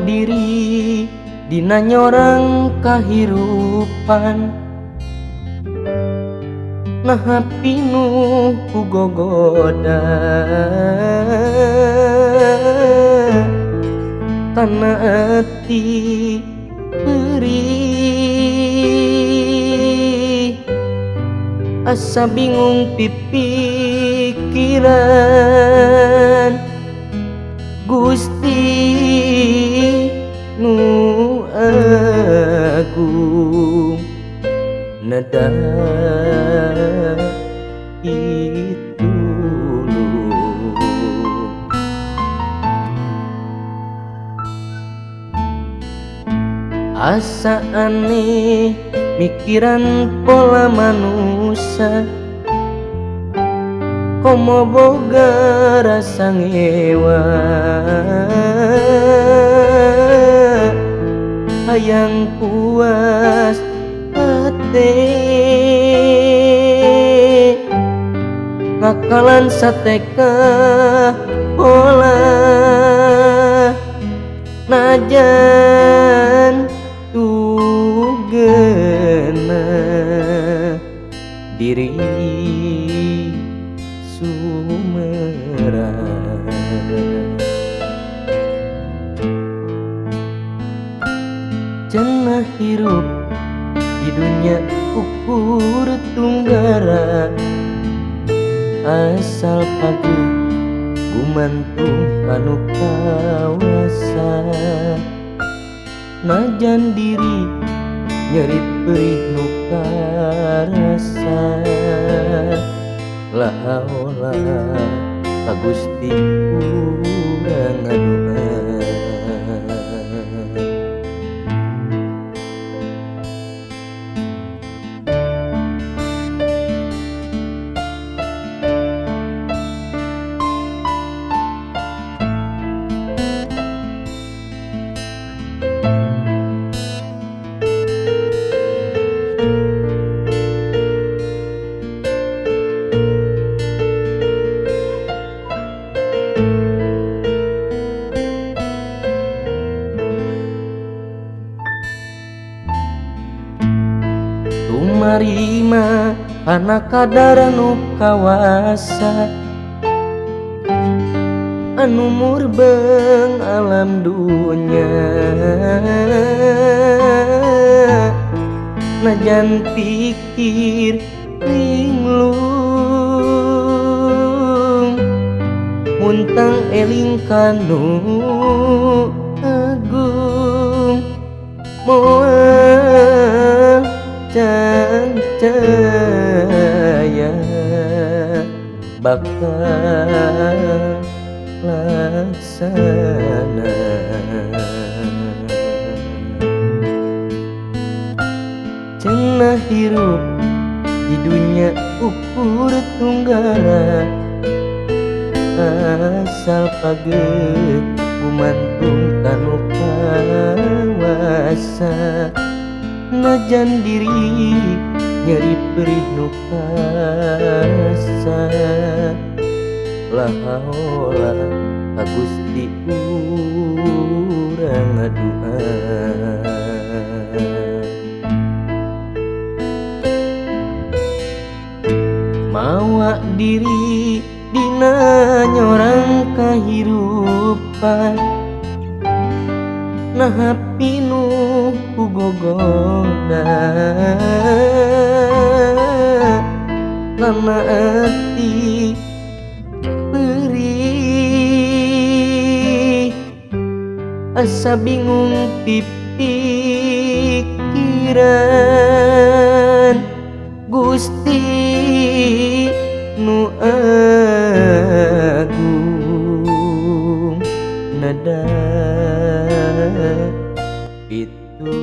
diri dina nyorang kahirupan, naha pinuh ku gogoda kana ati perih, asa bingung pipikiran. Gusti nu agung neda pitulung, asa aneh mikiran pola manusia, komo boga rasa ngewa hayang puas hate, ngakalan sateka pola najan tugena diri sumerang. Cenah hirup di dunia ukur tunggara, asal paguh gumantung kanu kawasa, najan diri nyeri perih nu karasa, la haula ka Gusti urang ngadua. Tumarima kana kadar nu kawasa, anu murbeng alam dunya, najan pikir linglung muntang eling kanu agung, moal cancaya bakal laksana. Cenah hirup di dunia ukur tunggara, asal pageut gumantung kanu kawasa, najan diri nyeri perih nu karasa, la haula ka Gusti urang ngadua. Mawa diri dina nyorang kahirupan, naha pinuh ku gogoda kana ati perih, asa bingung pipikiran. Gusti nu agung nada itu.